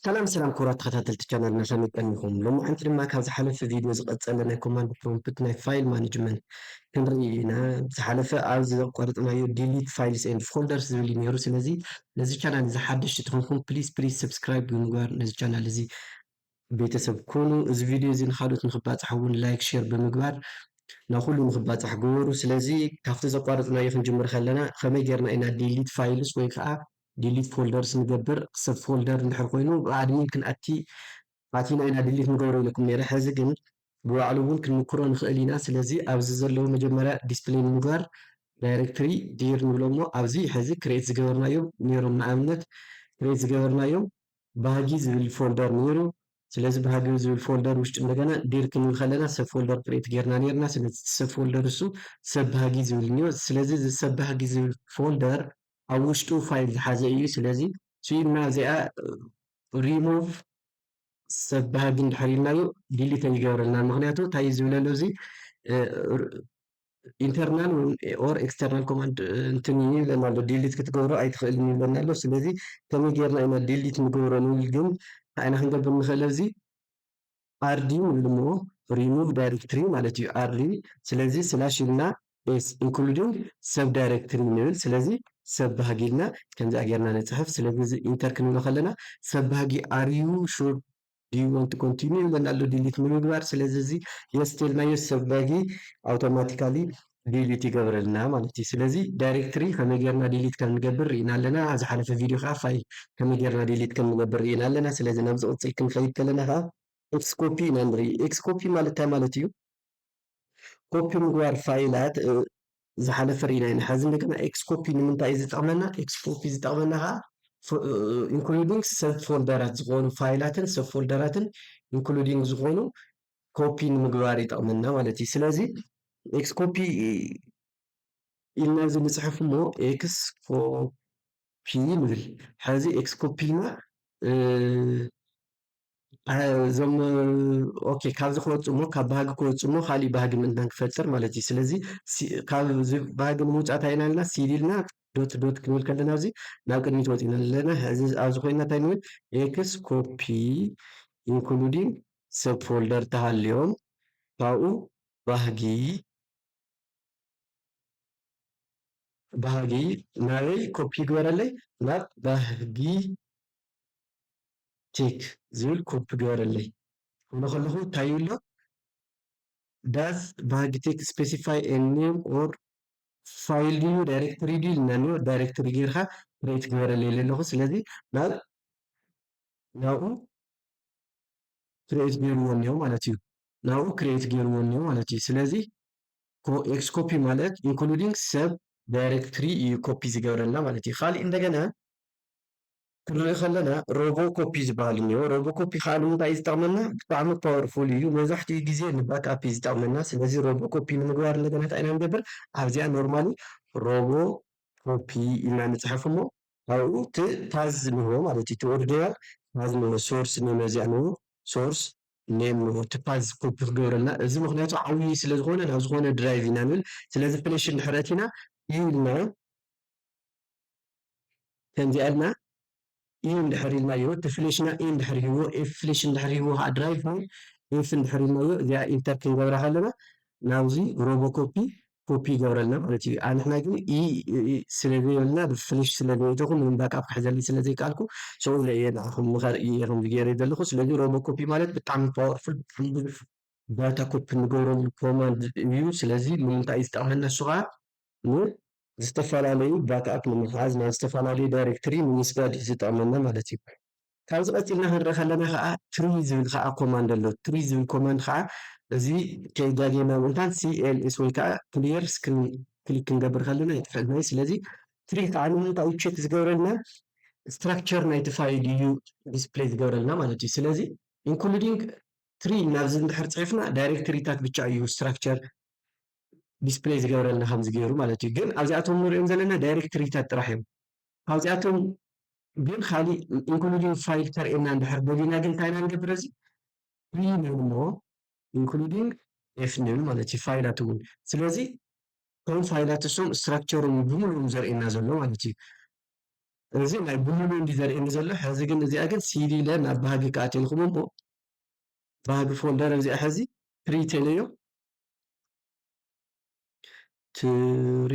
ሰላም ሰላም ክቡራት ተኸታተልቲ ቻናልና ከመይ ቀኒኹም? ሎማዓንቲ ድማ ካብ ዝሓለፈ ቪድዮ ዝቐጸለ ናይ ኮማንድ ፕሮምፕት ናይ ፋይል ማኔጅመንት ክንርኢ ኢና። ዝሓለፈ ኣብ ዘቋረጽናዮ ዲሊት ፋይልስ ኤንድ ፎልደርስ ዝብል እዩ ነይሩ። ስለዚ ነዚ ቻናል እዚ ሓደሽቲ ትኾንኩም ፕሊዝ ፕሊዝ ሰብስክራይብ ብምግባር ነዚ ቻናል እዚ ቤተሰብ ኩኑ። እዚ ቪድዮ እዚ ንኻልኦት ንክባጻሕ እውን ላይክ ሼር ብምግባር ናብ ኩሉ ንክባጻሕ ግበሩ። ስለዚ ካብቲ ዘቋረጽናዮ ክንጅምር ከለና ከመይ ጌርና ኢና ዲሊት ፋይልስ ወይ ከዓ ዲሊት ፎልደርስ ንገብር? ሰብ ፎልደር እንድሕር ኮይኑ ብኣድሚን ክንኣቲ ኣቲና ኢና ዲሊት ንገብሮ ኢለኩም ነይረ። ሕዚ ግን ብባዕሉ እውን ክንምክሮ ንኽእል ኢና። ስለዚ ኣብዚ ዘለዉ መጀመርያ ዲስፕሌይ ንምግባር ዳይሬክትሪ ዲር ንብሎ እሞ ኣብዚ ሕዚ ክሬት ዝገበርናዮም ነይሮም። ንኣብነት ክሬት ዝገበርናዮም ባህጊ ዝብል ፎልደር ነይሩ። ስለዚ ባህጊ ዝብል ፎልደር ውሽጢ እንደገና ዲር ክንብል ከለና ሰብ ፎልደር ክሬት ጌርና ነይርና። ስለዚ ሰብ ፎልደር እሱ ሰብ ባህጊ ዝብል እኒኦ። ስለዚ እዚ ሰብ ባህጊ ዝብል ፎልደር ኣብ ውሽጡ ፋይል ዝሓዘ እዩ። ስለዚ ስኢልና እዚኣ ሪሞቭ ሰብ ባህጊ እንድሕር ኢልናዮ ዲሊት ኣይገብረልናን። ምክንያቱ እንታይ እዩ ዝብለሉ እዚ ኢንተርናል ኦር ኤክስተርናል ኮማንድ እንትን እዩ ይብለና ኣሎ። ዲሊት ክትገብሮ ኣይትኽእልን ይብለና ኣሎ። ስለዚ ከመይ ጌርና ኢና ዲሊት ንገብሮ ንብል ግን እንታይ ኢና ክንገብር ንኽእል? ኣብዚ ኣርዲ ንብል እሞ ሪሙቭ ዳይሬክትሪ ማለት እዩ ኣርዲ። ስለዚ ስላሽ ኢልና ኤስ ኢንክሉዲንግ ሰብ ዳይሬክትሪ ንብል። ስለዚ ሰብ ባህጊ ኢልና ከምዚኣ ጌርና ንፅሕፍ። ስለዚ እዚ ኢንተር ክንብሎ ከለና ሰብ ባህጊ are you sure do you want to continue ይብለና ኣሎ ዲሊት ንምግባር። ስለዚ እዚ የስ ተልናዮ ሰብ ባህጊ ኣውቶማቲካሊ ዲሊት ይገብረልና ማለት እዩ። ስለዚ ዳይሬክትሪ ከመይ ጌርና ዲሊት ከም ንገብር ርኢና ኣለና። ኣብ ዝሓለፈ ቪድዮ ከዓ ፋይል ከመይ ጌርና ዲሊት ከም ንገብር ርኢና ኣለና። ስለዚ ናብ ዝቕፅል ክንኸይድ ከለና ከዓ ኤክስ ኮፒ ኢና ንርኢ። ኤክስ ኮፒ ማለት እንታይ ማለት እዩ? ኮፒ ምግባር ፋይላት ዝሓለፈ ርኢና ኢና። ሕዚ እንደገና ኤክስ ኮፒ ንምንታይ እዩ ዝጠቕመና? ኤክስ ኮፒ ዝጠቕመና ከዓ ኢንክሉዲንግ ሰብ ፎልደራት ዝኾኑ ፋይላትን ሰብ ፎልደራትን ኢንክሉዲንግ ዝኾኑ ኮፒ ንምግባር ይጠቕመና ማለት እዩ። ስለዚ ኤክስ ኮፒ ኢልና እዚ ንፅሕፍ እሞ ኤክስ ኮፒ ንብል። ሕዚ ኤክስ ኮፒ ኢልና እዞም ኦኬ ካብዚ ክወፁ እሞ ካብ ባህጊ ክወፁ እሞ ካሊእ ባህጊ ምእንታን ክፈጥር ማለት እዩ። ስለዚ ካብ ባህጊ ንምውፃእ እንታይ ኢና ኢልና ሲድ ኢልና ዶት ዶት ክንብል ከለና ኣብዚ ናብ ቅድሚት ወፂና ኣለና። ሕዚ ኣብዚ ኮይና እንታይ ንብል ኤክስ ኮፒ ኢንክሉዲንግ ሰብ ፎልደር ተሃልዮም ካብኡ ባህጊ ባህጊ ናበይ ኮፒ ግበረለይ? ናብ ባህጊ ቴክ ዝብል ኮፒ ግበረለይ። ክብሎ ከለኹ እንታይ ይብሎ? ዳዝ ባህጊ ቴክ ስፔሲፋይ ኤ ኔም ኦር ፋይል ድዩ ዳይሬክተሪ ድዩ ኢልና ዳይሬክተሪ ጌርካ ክሬት ግበረለይ ኢለ ኣለኹ። ስለዚ ናብ ናብኡ ክሬት ገይርዎ እኒኦ ማለት እዩ። ናብኡ ክሬት ገይርዎ እኒኦ ማለት እዩ። ስለዚ ኤክስ ኮፒ ማለት ኢንክሉዲንግ ሰብ ዳይሬክትሪ እዩ ኮፒ ዝገብረልና ማለት እዩ። ካሊእ እንደገና ክንርኢ ከለና ሮቦ ኮፒ ዝበሃል እኒኦ። ሮቦ ኮፒ ከዓ ንምንታይ እዩ ዝጠቕመና? ብጣዕሚ ፓወርፉል እዩ። መብዛሕትኡ ግዜ ንባክኣፕ እዩ ዝጠቕመና። ስለዚ ሮቦ ኮፒ ንምግባር እንደገና እንታይ ኢና ንገብር? ኣብዚኣ ኖርማሊ ሮቦ ኮፒ ኢልና ንፅሕፍ እሞ ካብኡ እቲ ፓዝ ንህቦ ማለት እዩ። እቲ ኦሪጂናል ፓዝ ንህቦ፣ ሶርስ ኔም እዚኣ ንህቦ፣ ሶርስ ኔም ንህቦ፣ እቲ ፓዝ ኮፒ ክገብረልና። እዚ ምክንያቱ ዓብዪ ስለ ዝኾነ ናብ ዝኾነ ድራይቭ ኢና ንብል። ስለዚ ፍሌሽ እንድሕር ኣቲና ኢልና ከምዚኣ ኢልና ኢ እንድሕር ኢልናዮ፣ እቲ ፍሌሽና ኢ እንድሕር ሂቦ፣ ኤፍ ፍሌሽ እንድሕር ሂቦ፣ ከዓ ድራይቭ ፋይል ኤፍ እንድሕር ኢልናዮ፣ እዚኣ ኢንተር ክንገብራ ከለና ናብዚ ሮቦ ኮፒ ኮፒ ይገብረልና ማለት እዩ። ኣንሕና ግን ኢ ኢ- ኢ ስለ ዘይብልና ብፍሌሽ ስለ ዘይእተኹ ምንም ባክኣፕ ክሕዘለይ ስለ ዘይከኣልኩ ሰው ኢለ እየ ንዓኹም ምኸርኢ እየ ከምዚ ገይረ ዘለኹ። ስለዚ ሮቦ ኮፒ ማለት ብጣዕሚ ፓወርፉል ብጣዕሚ ብዙሕ ዳታ ኮፒ ንገብረሉ ኮማንድ እዩ። ስለዚ ንምንታይ እዩ ዝጠቕመና እሱ ከዓ ዝተፈላለዩ ባክኣፕ ንምሓዝ ናብ ዝተፈላለዩ ዳይሬክተሪ ንምስዳድ እዩ ዝጠቕመና ማለት እዩ። ካብዚ ቀፂልና ክንርኢ ከለና ከዓ ትሪ ዝብል ከዓ ኮማንድ ኣሎ። ትሪ ዝብል ኮማንድ ከዓ እዚ ከይጋጌና ምእንታን ሲኤልኤስ ወይ ከዓ ክሊየር ስክሪን ክሊክ ክንገብር ከለና ይጥፍአልና እዩ። ስለዚ ትሪ ከዓ ንምንታይ እዩ ቼክ ዝገብረልና? ስትራክቸር ናይቲ ፋይል እዩ ዲስፕሌይ ዝገብረልና ማለት እዩ። ስለዚ ኢንክሉዲንግ ትሪ ናብዚ እንድሕር ፅሒፍና ዳይሬክተሪታት ብቻ እዩ ስትራክቸር ዲስፕሌይ ዝገብረልና ከምዚ ገይሩ ማለት እዩ። ግን ኣብዚኣቶም ንሪኦም ዘለና ዳይሬክተሪታት ጥራሕ እዮም። ካብዚኣቶም ግን ካሊእ ኢንክሉዲንግ ፋይል ተርእየና እንድሕር ደሊና ግን እንታይ ኢና ንገብር? እዚ ሪ ንብል እሞ ኢንክሉዲንግ ኤፍ ንብል ማለት እዩ። ፋይላት እውን ስለዚ እቶም ፋይላት እሶም ስትራክቸሮም ብምሉኦም ዘርእየና ዘሎ ማለት እዩ። እዚ ናይ ብሉሉ እንዲ ዘርእየኒ ዘሎ። ሕዚ ግን እዚኣ ግን ሲዲ ኢለ ናብ ባህጊ ክኣትየልኩም እሞ፣ ባህጊ ፎልደር እዚኣ ሕዚ ትሪ ተለዮ፣ ትሪ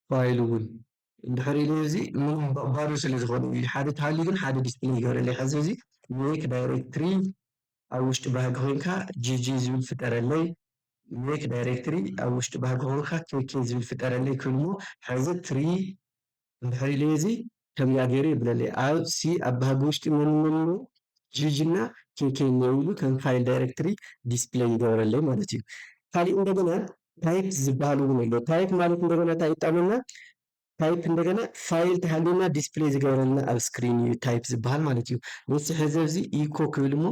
ፋይል እውን እንድሕር ኢለ እዚ ምንም ባ-፣ ባዶ ስለ ዝኾነ እዩ። ሓደ ተሃልዩ ግን ሓደ ዲስፕሌይ ይገብረለይ። ሕዚ እዚ ሜክ ዳይሬክትሪ ኣብ ውሽጢ ባህጊ ኮይንካ ጂ ጂ ዝብል ፍጠረለይ፣ ሜክ ዳይሬክትሪ ኣብ ውሽጢ ባህጊ ኮይንካ ኬ ኬ ዝብል ፍጠረለይ ክብል እሞ፣ ሕዚ ትሪ እንድሕር ኢለ እዚ ከምዚኣ ገይሩ የብለለይ። ኣብ ሲ ኣብ ባህጊ ውሽጢ መን መን ኣለዉ? ጂ ጂ እና ኬ ኬ እኒአው ኢሉ ከም ፋይል ዳይሬክትሪ ዲስፕሌይ ይገብረለይ ማለት እዩ። ካሊእ እንደገና ታይፕ ዝበሃል እውን ኣሎ። ታይፕ ማለት እንደገና እንታይ ይጠቕመና? ታይፕ እንደገና ፋይል ተሃልዩና ዲስፕሌይ ዝገብረልና ኣብ ስክሪን እዩ ታይፕ ዝበሃል ማለት እዩ። ንስ ሕዚ ኣብዚ ኢኮ ክብል እሞ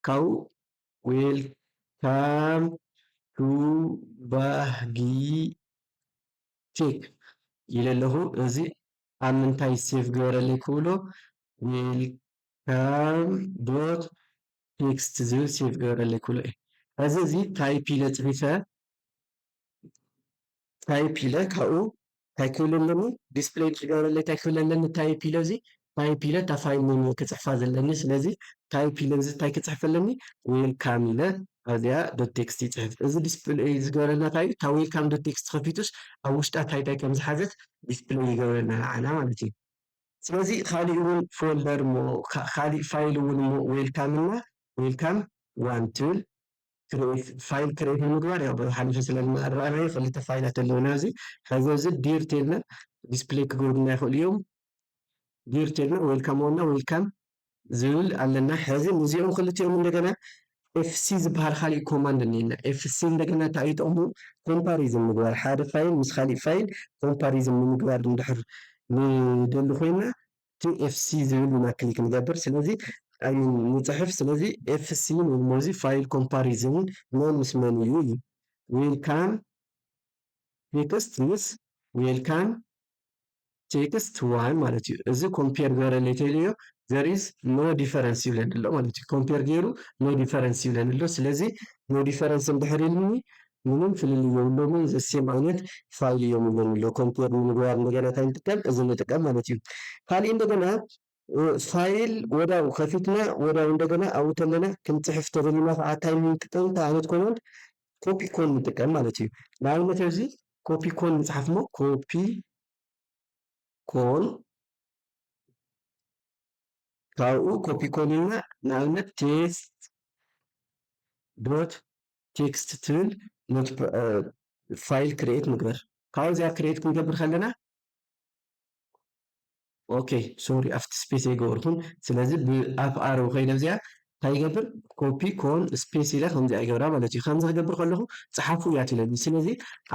ካብኡ ዌልካም ቱ ባህጊ ቴክ ኢለ ኣለኹ። እዚ ኣብ ምንታይ ሴቭ ግበረለይ ክብሎ፣ ዌልካም ዶት ቴክስት ዝብል ሴቭ ግበረለይ ክብሎ እዩ። ሕዚ እዚ ታይፕ ኢለ ጽሒፈ፣ ታይፕ ኢለ ካብኡ እንታይ ክብል ኣለኒ? ዲስፕሌይ ዝገበረለይ እንታይ ክብል ኣለኒ? ታይፕ ኢለ እዚ፣ ታይፕ ኢለ እታ ፋይል ኔም እየ ክጽሕፋ ዘለኒ። ስለዚ ታይፕ ኢለ እዚ እንታይ ክጽሕፍ ኣለኒ? ዌልካም ኢለ ኣብዚኣ ዶት ቴክስት ይጽሕፍ። እዚ ዲስፕሌይ ዝገበረልና እንታይ እዩ? እታ ዌልካም ዶት ቴክስት ከፊቱስ ኣብ ውሽጣ እንታይ እንታይ ከም ዝሓዘት ዲስፕሌይ ይገብረልና ንዓና ማለት እዩ። ስለዚ ካሊእ እውን ፎልደር እሞ፣ ካ-፣ ካሊእ ፋይል እውን እሞ ዌልካም እና ዌልካም ዋን ትብል ክሬት፣ ፋይል ክሬት ንምግባር ያው ብሓሊፈ ስለ ዝመረቕናዮ ክልተ ፋይላት ኣለውና። እዚ ሕዚ እዚ ዲር ቴልና ዲስፕሌይ ክገብሩና ይኽእሉ እዮም። ዲር ቴልና ዌልካም ዋን እና ዌልካም ዝብል ኣለና። ሕዚ ንዚኦም ክልቲኦም እንደገና ኤፍ ሲ ዝበሃል ካሊእ ኮማንድ እኒኤና። ኤፍ ሲ እንደገና እንታይ እዩ ጥቕሙ? ኮምፓሪዝን ምግባር፣ ሓደ ፋይል ምስ ካሊእ ፋይል ኮምፓሪዝን ንምግባር እንድሕር ንደሊ ኮይና እቲ ኤፍ ሲ ዝብል ኢና ክሊክ ንገብር። ስለዚ፣ ኣይ ሚን፣ ንጽሕፍ። ስለዚ ኤፍ ሲ ወይ ድማ እዚ ፋይል ኮምፓሪዝን መን ምስ መን እዩ እዩ። ዌልካም ቴክስት ምስ ዌልካም ቴክስት ዋን ማለት እዩ። እዚ ኮምፔር ገረለይ ተይልዮ፣ there is no difference ይብለኒ ኣሎ ማለት እዩ። ኮምፔር ገይሩ no difference ይብለኒ ኣሎ። ስለዚ no difference እንድሕር ኢልኒ ምንም ፍልልይ የብሎምን፣ ዘሴም ዓይነት ፋይል እዮም ይብለኒ ኣሎ። ኮምፔር ንምግባር እንደገና እንታይ ንጥቀም? እዚ ንጥቀም ማለት እዩ። ካሊእ እንደገና፣ እ፣ ፋይል ወዳው ከፊትና ወዳው እንደገና ኣብኡ ተለና ክንጽሕፍ ተደሊና ከዓ እንታይ ንጥቀም? እንታይ ዓይነት ኮማንድ? ኮፒ ኮን ንጥቀም ማለት እዩ። ንኣብነት ኣብዚ ኮፒ ኮን ንጽሓፍ እሞ ኮፒ ኮን፣ ካብኡ ኮፒ ኮን ኢልና ንኣብነት ቴስት ዶት ቴክስት ትብል ኖት-፣ እ፣ ፋይል ክሬት ንግበር። ካብኡ እዚኣ ክሬት ክንገብር ከለና፣ ኦኬ፣ ሶሪ፣ ኣብቲ ስፔስ ኣይገበርኩን። ስለዚ ብኣፕ ኣሮ ከይደ እዚኣ እንታይ ይገብር? ኮፒ ኮን ስፔስ ኢለ ከምዚኣ ይገብራ ማለት እዩ። ከምዚ ክገብር ከለኹ ጽሓፉ እያ ትብለኒ። ስለዚ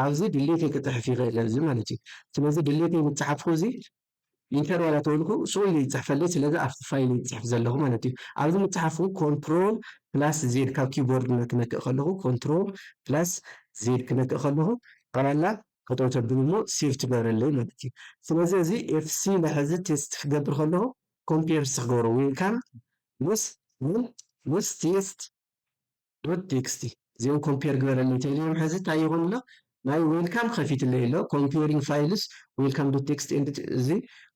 ኣብዚ ድሌት ክጽሕፍ ይኽእል ኣብዚ ማለት እዩ። ስለዚ ድሌት ምጽሓፍኩ እዚ ኢንተር ዋላ ተበልኩ፣ ስቕ ኢሉ ይጽሕፈለይ። ስለዚ ኣብቲ ፋይል ይጽሕፍ ዘለኹ ማለት እዩ። ኣብዚ ምጽሓፉ ኮንትሮል ፕላስ ዜድ ካብ ኪቦርድ ክነክእ ከለኹ፣ ኮንትሮል ፕላስ ዜድ ክነክእ ከለኹ፣ ጠቕላላ ጠጠው ተብል እሞ ሴቭ ትገብረለይ ማለት እዩ። ስለዚ እዚ ኤፍ ሲ ንሕዚ ቴስት ክገብር ከለኹ፣ ኮምፔር ክገብሮ፣ ዌልካም ምስ፣ ምስ፣ ምስ ቴስት ዶት ቴክስቲ እዚኦም ኮምፔር ግበረለይ ተይለ እዮም። ሕዚ እንታይ ይኾን ኣሎ? ናይ ዌልካም ከፊትለይ ኣሎ። ኮምፔሪንግ ፋይልስ ዌልካም ዶት ቴክስት ኤንድ፣ እዚ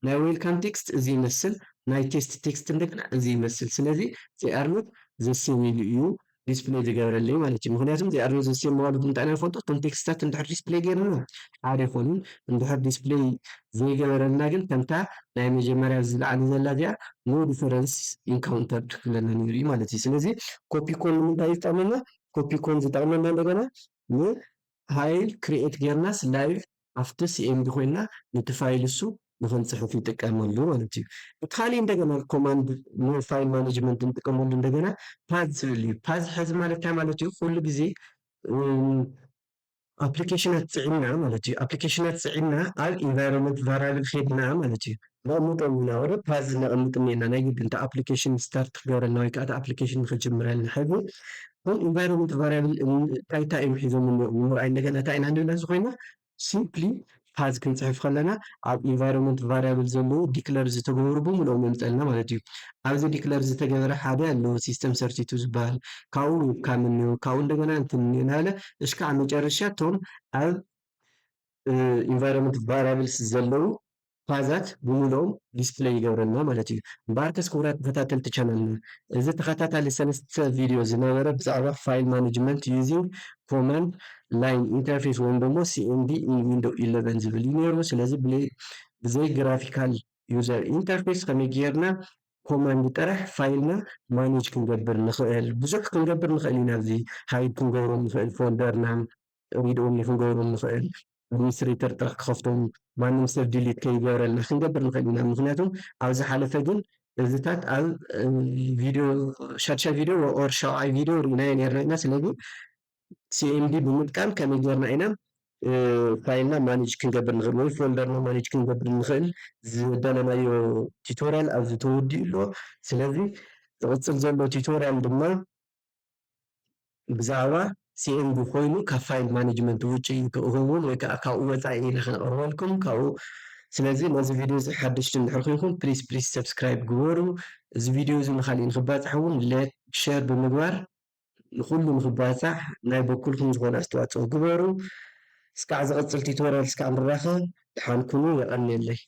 ናይ ዌልካም ቴክስት እዚ ይመስል፣ ናይ ቴስት ቴክስት እንደገና እዚ ይመስል። ስለዚ they are not the same ኢሉ እዩ ዲስፕሌይ ዝገበረለይ ማለት እዩ። ምኽንያቱም they are not the same ምባሉ ብምንታይ ኢና ንፈልጦ? እቶም ቴክስትታት እንድሕር ዲስፕሌይ ገይርና ሓደ ይኾኑ፣ እንድሕር ዲስፕሌይ ዘይገበረልና ግን ከምታ ናይ መጀመርያ ዝለዓለ ዘላ እዚኣ no difference encountered ክብለና ነይሩ እዩ ማለት እዩ። ስለዚ ኮፒ ኮን ንምንታይ ይጠቕመና? ኮፒ ኮን ዝጠቕመና እንደገና ንፋይል ክሪኤት ጌርናስ ላይቭ ኣብቲ ሲ ኤም ዲ ኮይና ነቲ ፋይል እሱ ንኽንጽሕፍ ይጥቀመሉ ማለት እዩ። እቲ ካሊእ እንደገና ኮማንድ ንፋይል ማኔጅመንት እንጥቀመሉ እንደገና ፓዝ ዝብል እዩ። ፓዝ ሕዚ ማለት እንታይ ማለት እዩ? ኩሉ ግዜ፣ እም፣ ኣፕሊኬሽናት ጽዒና ማለት እዩ። ኣፕሊኬሽናት ጽዒና ኣብ ኢንቫይሮንመንት ቫሪያብል ኬድና ማለት እዩ። ነቕምጦም ኢና፣ ወደ ፓዝ ነቕምጥ እኒኤና። ናይ ግድን እቲ ኣፕሊኬሽን ስታርት ክገብረልና ወይ ከዓ እቲ ኣፕሊኬሽን ንኽጅምረልና። ሕዚ እቶም ኢንቫይሮንመንት ቫሪያብል እንታይ እንታይ እዮም ሒዞም እኒኦ ንምርኣይ እንደገና እንታይ ኢና ንብል እዚ ኮይና፣ ሲምፕሊ ፓዝ ክንጽሕፍ ከለና ኣብ ኢንቫይሮንመንት ቫሪያብል ዘለዉ ዲክለር ዝተገበሩ ብምልኦም የምጸልና ማለት እዩ። ኣብዚ ዲክለር ዝተገበረ ሓደ ኣለዎ፣ ሲስተም ሰርቲቱ ዝበሃል፣ ካብኡ ዌብካም እኒኦ፣ ካብኡ እንደገና እንትን እኒኦ እናበለ እስካዕ መጨረሻ እቶም ኣብ፣ እ፣ ኢንቫይሮንመንት ቫሪያብልስ ዘለዉ ፓዛት ብምልኦም ዲስፕለይ ይገብረልና ማለት እዩ። እምበኣርከስ ክቡራት ተኸታተልቲ ቻናልና፣ እዚ ተኸታታሊ ሰለስተ ቪድዮ ዝነበረ ብዛዕባ ፋይል ማኔጅመንት ዩዚንግ ኮማንድ ላይን ኢንተርፌስ ወይም ደግሞ ሲኤምዲ ኢን ዊንዶ ኢለቨን ዝብል እዩ ነይሩ። ስለዚ ብዘይ ግራፊካል ዩዘር ኢንተርፌስ ከመይ ጌርና ኮማንድ ጥራሕ ፋይልና ማኔጅ ክንገብር ንኽእል፣ ብዙሕ ክንገብር ንኽእል ኢና። ኣብዚ ሃይድ ክንገብሮም ንኽእል፣ ፎልደርና ሪድ ኦንሊ ክንገብሮም ንኽእል፣ ኣድሚኒስትሬተር ጥራሕ ክኸፍቶም፣ ማንም ሰብ ዲሊት ከይገበረልና ክንገብር ንኽእል ኢና። ምክንያቱም ኣብ ዝሓለፈ ግን እዚታት ኣብ ቪድዮ ሻድሻይ ቪድዮ ኦር ሻውዓይ ቪድዮ ርኢናዮ ነርና ኢና። ስለዚ ሲኤምዲ ብምጥቃም ከመይ ጌርና ኢና ፋይልና ማኔጅ ክንገብር ንኽእል ወይ ፎልደርና ማኔጅ ክንገብር ንኽእል ዝደለናዮ ቱቶሪያል ኣብዚ ተወዲኡ ኣሎ። ስለዚ ዝቕፅል ዘሎ ቱቶሪያል ድማ ብዛዕባ ሲኤምዲ ኮይኑ ካብ ፋይል ማኔጅመንት ውጭ እዩ ክእኸውን ወይ ከዓ ካብኡ ወፃኢ ኢና ከነቕርበልኩም ካብኡ። ስለዚ ነዚ ቪድዮ እዚ ሓደሽቲ እንድሕር ኮይንኩም ፕሊስ ፕሊስ ሰብስክራይብ ግበሩ። እዚ ቪድዮ እዚ ንካሊእ ንክባፃሕ እውን ሌክ ሸር ብምግባር ንኩሉ ንክባፃሕ ናይ በኩልኩም ዝኾነ ኣስተዋፅኦ ግበሩ። እስካዕ ዝቐፅል ቱቶሪያል እስካዕ ንራኸብ። ድሓን ኩኑ። የቐንየለይ።